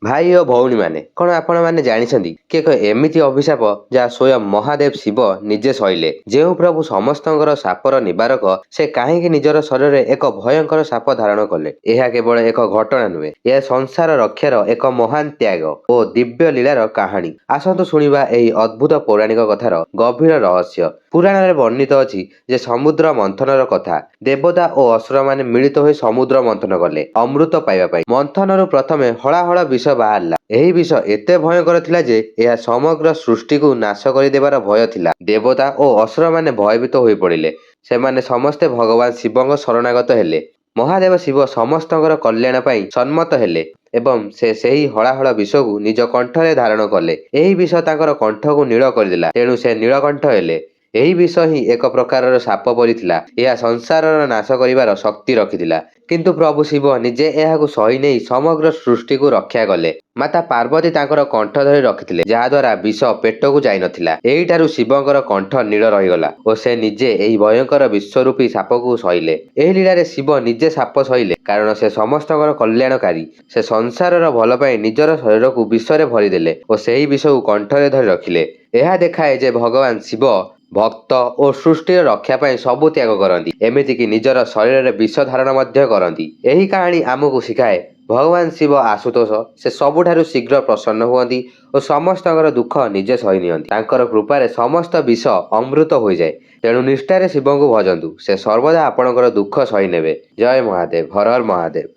ଭାଇ ଓ ଭଉଣୀମାନେ, କ'ଣ ଆପଣମାନେ ଜାଣିଛନ୍ତି କି ଏକ ଏମିତି ଅଭିଶାପ ଯାହା ସ୍ୱୟଂ ମହାଦେବ ଶିବ ନିଜେ ସହିଲେ? ଯେଉଁ ପ୍ରଭୁ ସମସ୍ତଙ୍କର ଶାପର ନିବାରକ, ସେ କାହିଁକି ନିଜର ଶରୀରରେ ଏକ ଭୟଙ୍କର ସାପ ଧାରଣ କଲେ? ଏହା କେବଳ ଏକ ଘଟଣା ନୁହେଁ, ଏହା ସଂସାର ରକ୍ଷାର ଏକ ମହାନ ତ୍ୟାଗ ଓ ଦିବ୍ୟ ଲୀଳାର କାହାଣୀ। ଆସନ୍ତୁ ଶୁଣିବା ଏହି ଅଦ୍ଭୁତ ପୌରାଣିକ କଥାର ଗଭୀର ରହସ୍ୟ। ପୁରାଣରେ ବର୍ଣ୍ଣିତ ଅଛି ଯେ ସମୁଦ୍ର ମନ୍ଥନର କଥା। ଦେବତା ଓ ଅସୁରମାନେ ମିଳିତ ହୋଇ ସମୁଦ୍ର ମନ୍ଥନ କଲେ ଅମୃତ ପାଇବା ପାଇଁ। ମନ୍ଥନରୁ ପ୍ରଥମେ ହଳାହଳ ବିଷ ବାହାରିଲା। ଏହି ବିଷ ଏତେ ଭୟଙ୍କର ଥିଲା ଯେ ଏହା ସମଗ୍ର ସୃଷ୍ଟିକୁ ନାଶ କରିଦେବାର ଭୟ ଥିଲା। ଦେବତା ଓ ଅସୁରମାନେ ଭୟଭୀତ ହୋଇପଡ଼ିଲେ। ସେମାନେ ସମସ୍ତେ ଭଗବାନ ଶିବଙ୍କ ଶରଣାଗତ ହେଲେ। ମହାଦେବ ଶିବ ସମସ୍ତଙ୍କର କଲ୍ୟାଣ ପାଇଁ ସମ୍ମତ ହେଲେ ଏବଂ ସେ ସେହି ହଳାହଳ ବିଷକୁ ନିଜ କଣ୍ଠରେ ଧାରଣ କଲେ। ଏହି ବିଷ ତାଙ୍କର କଣ୍ଠକୁ ନୀଳ କରିଦେଲା, ତେଣୁ ସେ ନୀଳକଣ୍ଠ ହେଲେ। ଏହି ବିଷ ହିଁ ଏକ ପ୍ରକାରର ସାପ ପରି ଥିଲା। ଏହା ସଂସାରର ନାଶ କରିବାର ଶକ୍ତି ରଖିଥିଲା। କିନ୍ତୁ ପ୍ରଭୁ ଶିବ ନିଜେ ଏହାକୁ ସହି ନେଇ ସମଗ୍ର ସୃଷ୍ଟିକୁ ରକ୍ଷା କଲେ। ମାତା ପାର୍ବତୀ ତାଙ୍କର କଣ୍ଠ ଧରି ରଖିଥିଲେ, ଯାହାଦ୍ୱାରା ବିଷ ପେଟକୁ ଯାଇନଥିଲା। ଏହିଠାରୁ ଶିବଙ୍କର କଣ୍ଠ ନୀଳ ରହିଗଲା ଓ ସେ ନିଜେ ଏହି ଭୟଙ୍କର ବିଷରୂପୀ ସାପକୁ ସହିଲେ। ଏହି ଲୀଳାରେ ଶିବ ନିଜେ ସାପ ସହିଲେ, କାରଣ ସେ ସମସ୍ତଙ୍କର କଲ୍ୟାଣକାରୀ। ସେ ସଂସାରର ଭଲ ପାଇଁ ନିଜର ଶରୀରକୁ ବିଷରେ ଭରିଦେଲେ ଓ ସେହି ବିଷକୁ କଣ୍ଠରେ ଧରି ରଖିଲେ। ଏହା ଦେଖାଏ ଯେ ଭଗବାନ ଶିବ ଭକ୍ତ ଓ ସୃଷ୍ଟିର ରକ୍ଷା ପାଇଁ ସବୁ ତ୍ୟାଗ କରନ୍ତି, ଏମିତିକି ନିଜର ଶରୀରରେ ବିଷ ଧାରଣ ମଧ୍ୟ କରନ୍ତି। ଏହି କାହାଣୀ ଆମକୁ ଶିଖାଏ, ଭଗବାନ ଶିବ ଆଶୁତୋଷ। ସେ ସବୁଠାରୁ ଶୀଘ୍ର ପ୍ରସନ୍ନ ହୁଅନ୍ତି ଓ ସମସ୍ତଙ୍କର ଦୁଃଖ ନିଜେ ସହି ନିଅନ୍ତି। ତାଙ୍କର କୃପାରେ ସମସ୍ତ ବିଷ ଅମୃତ ହୋଇଯାଏ। ତେଣୁ ନିଷ୍ଠାରେ ଶିବଙ୍କୁ ଭଜନ୍ତୁ, ସେ ସର୍ବଦା ଆପଣଙ୍କର ଦୁଃଖ ସହି ନେବେ। ଜୟ ମହାଦେବ। ହର ହର ମହାଦେବ।